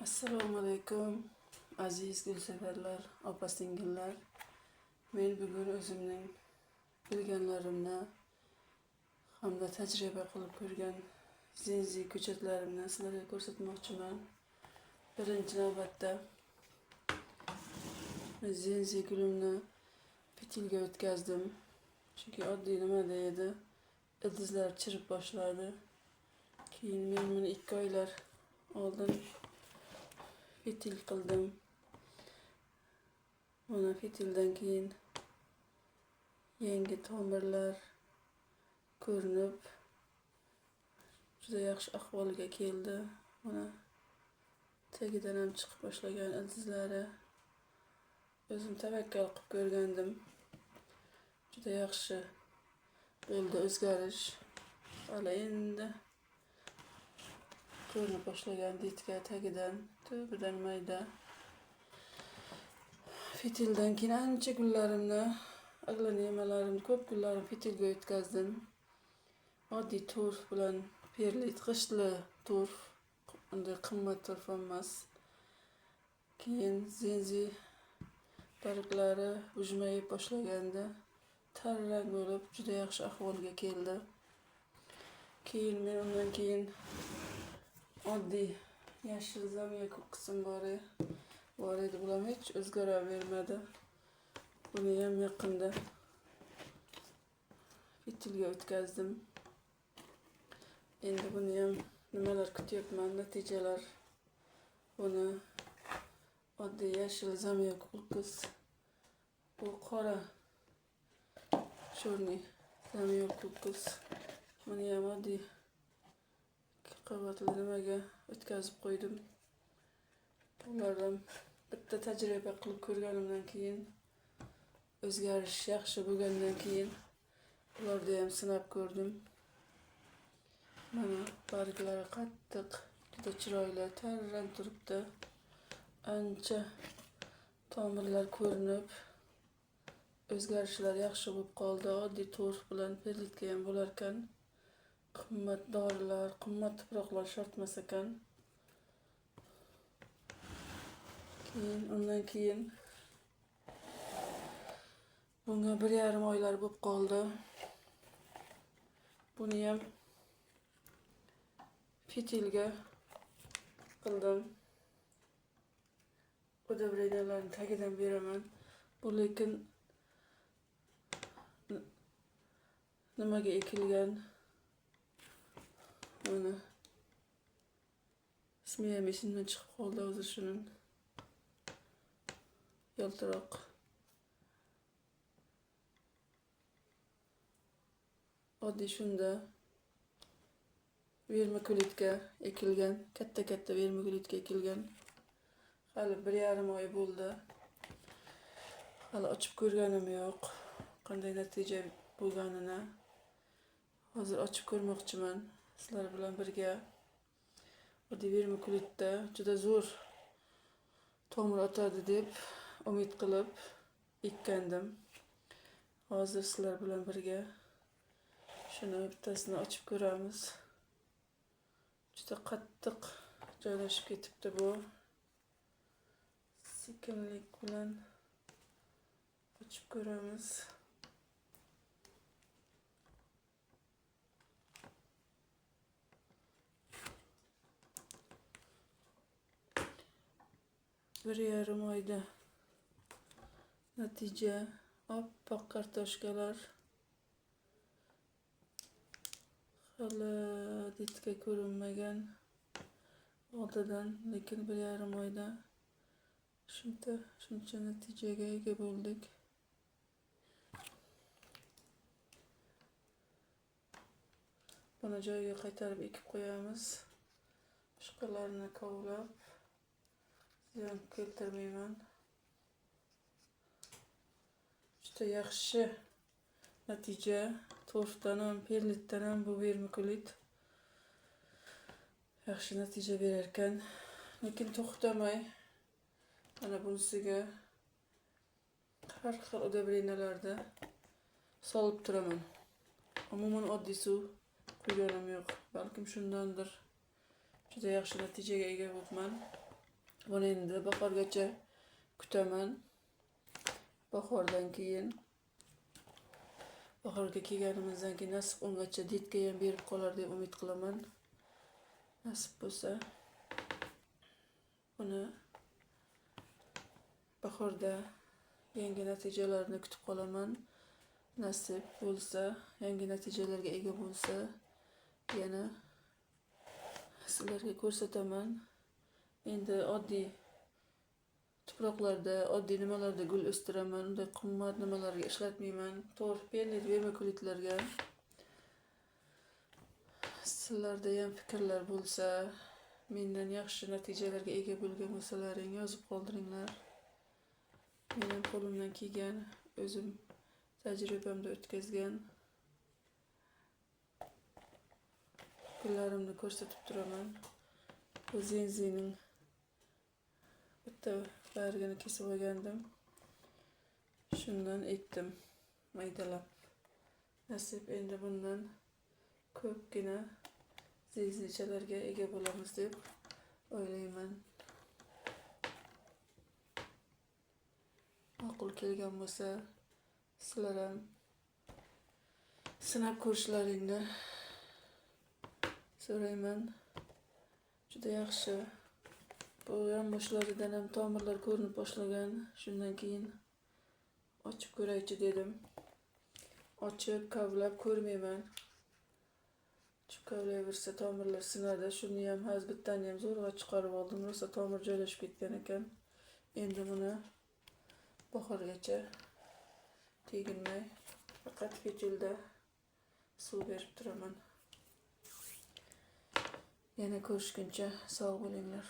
Assalomu alaykum, aziz gulsevarlar, opa singillar. Men bugun o'zimning bilganlarimni hamda tajriba qilib ko'rgan zenzi ko'chatlarimni sizlarga ko'rsatmoqchiman. Birinchi navbatda zenzi gulimni fitilga o'tkazdim. Chunki oddiy nimada edi, ildizlar chirib boshladi. Keyin men buni 2 oylar oldin fitil qildim. Buni fitildan keyin yangi tomirlar ko'rinib, juda yaxshi ahvolga keldi. Mana tagidan ham chiqib boshlagan ildizlari. O'zim tavakkal qilib ko'rgandim. Juda yaxshi bo'ldi o'zgarish. Hali endi ko'rinib boshlagan ditka tagidan, tubidan mayda. Fitildan keyin ancha gullarimni, aglanemalarimni, ko'p gullarimni fitilga o'tkazdim. Oddiy torf bilan perlit, g'ishtli torf, unday qimmat torf emas. Keyin zenzi barglari bujmayib boshlaganda tarang bo'lib juda yaxshi ahvolga keldi. Keyin men undan keyin oddiy yashil zamya qism bor edi, bular hech o'zgaravermadi. Buni ham yaqinda fitilga o'tkazdim. Endi buni ham nimalar kutyapman, natijalar. Buni oddiy yashil zamya qilqiz, bu qora cho'rniy zamya qilqiz. Buni ham oddiy qavatli nimaga o'tkazib qo'ydim. Ulardan bitta tajriba qilib ko'rganimdan keyin, o'zgarish yaxshi bo'lgandan keyin ularda ham sinab ko'rdim. Mana barglari qattiq, juda chiroyli, tarang turibdi. Ancha tomirlar ko'rinib, o'zgarishlar yaxshi bo'lib qoldi. Oddiy torf bilan perlitka ham bo'lar ekan. Qimmat dorilar, qimmat tuproqlar shart emas ekan. Keyin undan keyin bunga 1,5 oylar bo'lib qoldi. Buni ham fitilga qildim. Udobrenyalarni tagidan beraman. Bu lekin nimaga ekilgan? Mana ismi ham esimdan chiqib qoldi hozir shuning. Yaltiroq. Oddiy shunda vermikulitga ekilgan, katta-katta vermikulitga ekilgan. Hali 1,5 oy bo'ldi. Hali ochib ko'rganim yo'q, qanday natija bo'lganini. Hozir ochib ko'rmoqchiman sizlar bilan birga. Oddiy vermikulitda juda zo'r tomir otadi deb umid qilib ekkandim. Hozir sizlar bilan birga shuni bittasini ochib ko'ramiz. Juda qattiq joylashib ketibdi bu. Sekinlik bilan ochib ko'ramiz. Bir yarim oyda natija, oppoq kartoshkalar. Hali ditka ko'rinmagan oldidan, lekin 1,5 oyda shuncha natijaga ega bo'ldik. Buni joyiga qaytarib ekib qo'yamiz. Boshqalarini kovlab ziyon keltirmayman. Juda yaxshi natija. Torfdan ham, perlitdan ham bu vermikulit yaxshi natija berar ekan. Lekin to'xtamay mana bunisiga har xil udobrenalarda solib turaman. Umuman oddiy suv quyganim yo'q. Balkim shundandir. Juda yaxshi natijaga ega bo'libman. Buni endi bahorgacha kutaman. Bahordan keyin, bahorga kelganimizdan keyin nasib ungacha детка ham berib qolar deb umid qilaman. Nasib bo'lsa, buni bahorda yangi natijalarni kutib qolaman. Nasib bo'lsa, yangi natijalarga ega bo'lsa, yana sizlarga ko'rsataman. Endi oddiy tuproqlarda, oddiy nimalarda gul o'stiraman. Unday qimmat nimalarga ishlatmayman. Torf, perlit, vermikulitlarga. Sizlarda ham fikrlar bo'lsa, mendan yaxshi natijalarga ega bo'lgan bo'lsalaring, yozib qoldiringlar. Men ham qo'limdan kelgan, o'zim tajribamda o'tkazgan gullarimni ko'rsatib turaman. Bu zenzining bitta bargini kesib olgandim. Shundan ekdim maydalab. Nasib endi bundan ko'pgina zenzichalarga ega bo'lamiz deb o'ylayman. Ma'qul kelgan bo'lsa, sizlar ham sinab ko'rishlaringni so'rayman. Juda yaxshi. Bu yonboshlaridan ham tomirlar ko'rinib boshlagan. Shundan keyin ochib ko'raychi dedim. Ochib, kavlab ko'rmayman. Ochib kavlayversa tomirlar sinadi. Shuni ham hozir bittani ham zo'rg'a chiqarib oldim. Rosa tomir joylashib ketgan ekan. Endi buni bahorgacha teginmay faqat fitulda suv berib turaman. Yana ko'rishguncha sog' bo'linglar.